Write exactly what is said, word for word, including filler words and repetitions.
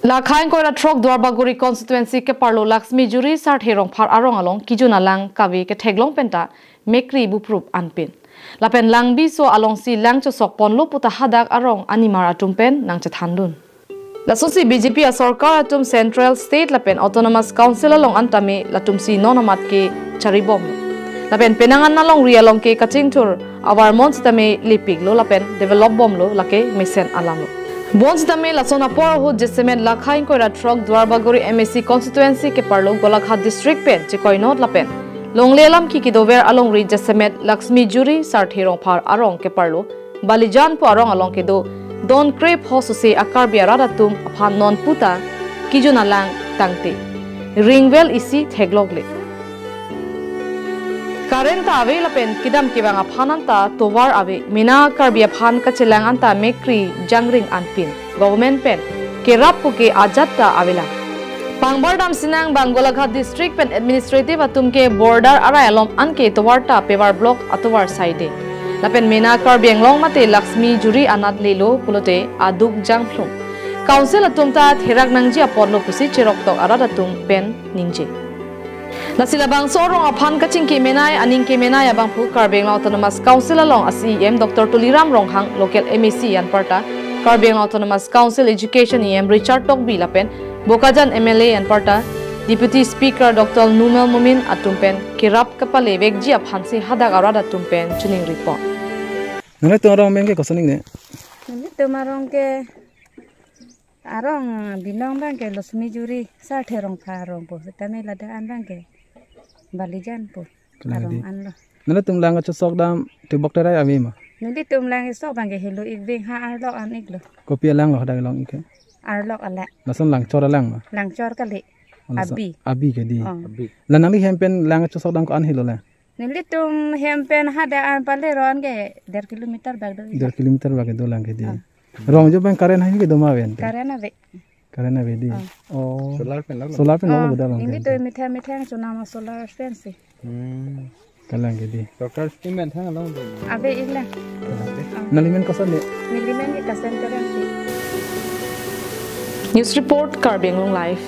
Lakha ingkoi ra throk Duarbagori constituency keparlo Laxmi Juri Sarthe Rongphar arong along kejun alang kave ketheklong penta mekri buprup anpin. Lapen langbiso alongsi lang chosok ponlo puta hadak arong animar atum pen nangchethandun. Lasonsi B J P asorkar atum Central, State lapen Autonomous Council along antame latumsi non amat ke charibomlo. Lapen penang an alongri along ke kachingthur avarmon sitame lipiklo lapen develop bomlo lake mesen alamlo. Bonsitame lason apor ahut jasemet Lakha ingkoi ra throk Duarbagori M A C constituency keparlo Golaghat district pen chekoinot lapen longle alam ki kedover alongri jasemet Laxmi Juri Sarthe Rongphar arong keparlo Balijan pu arong along kedo don krepho sose a-Karbi arat atum aphan non puta kejun alang tangte ringvek isi theklokle. Current ta ave lapen kedam kevang aphan anta tovar ave, mena Karbi aphan kachelang anta mekri jangring anpin government pen kerap puke ajat ta avelang. Pangbar dam sinang bang Golaghat district pen administrative atum ke border arai alom anke tovar ta paving block atovar saide. Lapen mena Karbi Anglong mate Laxmi Juri anat lelo pulote aduk jangphlung. Council atum ta therak nangji apotlo pusi cheroktok arat atum pen ningje. Lasi labangso arong aphan kachingki menai, aning kemenai abangphu Karbi Anglong Autonomous Council along a-C E M Doctor Tuliram Ronghang, local M A C anparta, Karbi Anglong Autonomous Council Education E M Richard Tokbi lapen Bokajan M L A anparta, Deputy Speaker Doctor Numal Momin atum pen kerap kapalevekji aphansi hadak arat atum pen choningri pon. Nanglitum arong amen ke koson ingne? Nanglitum arong ke arong binong abang ke Laxmi Juri Sarthe Rongphar arong po. Sitame ladak an abang ke Balijan po. Kalang arong di. Anlo. Nanglitum lang kachosok dam tibok terai ave ma? Nanglitum lang isok abang ke helo ik veng ha arlok an iklo. Kopi alang lo hadak along ik ke? Arlok alang. Lason Langchor alang ma? Langchor kali. Oh, lason Abi. Abi ke di. Oh. Abi. La nangli hem pen lang kachosok dam ko-an helo la? Nanglitum hem pen hadak an pale ron ke der kilometer bak do. Der kilometer bak do lang ke di. Ah. Rong jo pen current hai ke do ma ven? Current ave. Current ave di. Ah. Oh. Solar pen lo. Solar pen lo. Ah, boda lang nanglitum ke. Methang methang chonam solar pen si. Hmm. Kalang ke di. Doctor Steam pen thang along do. Ave ik lang. Nangli men koson ne? Neli men ke Kasen Terang si. News report, Karbi Anglong Live.